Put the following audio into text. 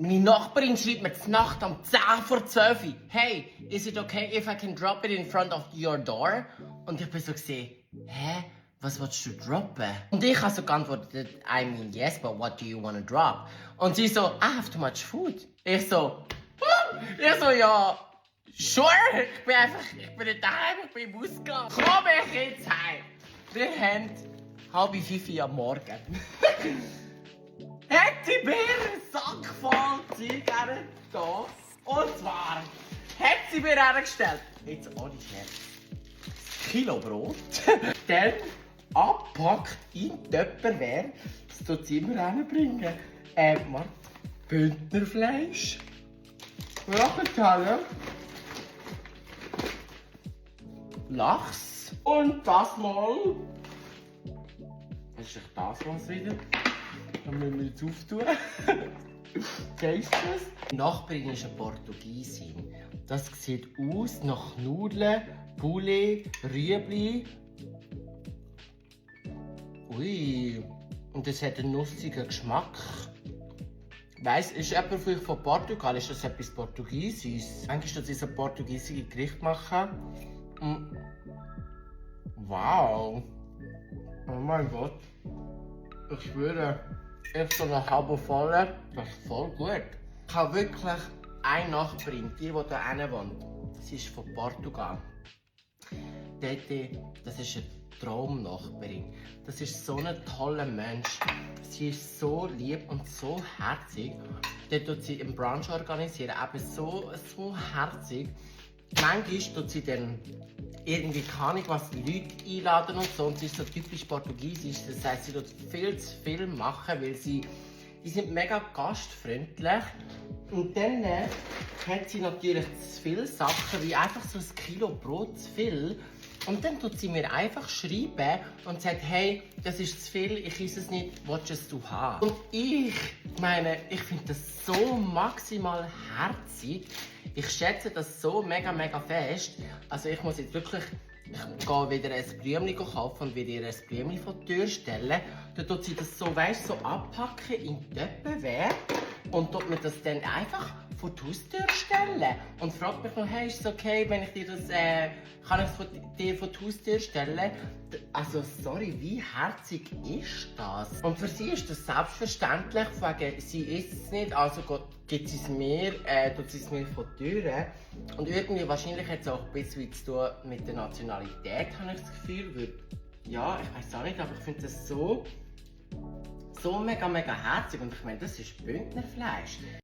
Meine Nachbarin schreibt mir zur Nacht um 10 vor 12 Uhr. Hey, is it okay if I can drop it in front of your door? Und ich bin so gesehen, hä? Was willst du droppen? Und ich habe so geantwortet, I mean yes, but what do you want to drop? Und sie so, I have too much food. Ich so, ja, sure. Ich bin nicht daheim, ich bin im Ausgang. Komm ich jetzt heim. Wir haben 4:30 am Morgen. Hat sie mir einen Sack voll Zigarren da. Und zwar hat sie mir hergestellt. Jetzt ohne Scherz. Ein Kilo Brot. Dann abgepackt in Tupperware. Das tut sie immer reinbringen. Bündnerfleisch. Rachenteller. Lachs. Und das mal. Das ist echt das was wieder. Dann müssen wir jetzt auftun. Taste es. Die Nachbarin ist eine Portugiesin. Das sieht aus nach Nudeln, Poulet, Rüebli. Ui, und es hat einen nussigen Geschmack. Weiss, ist jemand von euch von Portugal? Ist das etwas Portugiesisches? Eigentlich, dass sie ein portugiesisches Gericht machen. Wow. Oh mein Gott. Ich schwöre, ich so eine halbe voll. Das ist voll gut. Ich habe wirklich eine Nachbarin, die hier wohnt. Sie ist von Portugal. Das ist eine Traumnachbarin. Das ist so ein toller Mensch. Sie ist so lieb und so herzig. Dort tut sie einen Brunch organisieren, aber so herzig. Manchmal tut sie dann irgendwie keine Ahnung, was die Leute einladen und so. Und sie ist so typisch portugiesisch. Das heisst, sie tut viel zu viel machen, weil die sind mega gastfreundlich. Und dann hat sie natürlich zu viele Sachen, wie einfach so ein Kilo Brot zu viel. Und dann tut sie mir einfach schreiben und sagt, hey, das ist zu viel, ich esse es nicht, willst du es haben? Und ich meine, ich finde das so maximal herzig. Ich schätze das so mega fest. Also ich muss jetzt wirklich, ich gehe wieder ein Blümchen kaufen und wieder ihr ein Blümchen vor die Tür stellen. Dann tut sie das so, weißt, so abpacken in Tupperware und tut mir das dann einfach vor die Haustür stellen. Und fragt mich noch, hey, ist es okay, wenn ich dir das, kann ich es dir vor die Haustür stellen? Also, sorry, wie herzig ist das? Und für sie ist das selbstverständlich, wegen, sie isst es nicht, also gibt sie es mir, tut sie es mir vor die Tür. Und irgendwie, wahrscheinlich hat es auch ein bisschen zu tun mit der Nationalität, habe ich das Gefühl. Weil, ja, ich weiß auch nicht, aber ich finde das so mega herzig. Und ich meine, das ist Bündnerfleisch.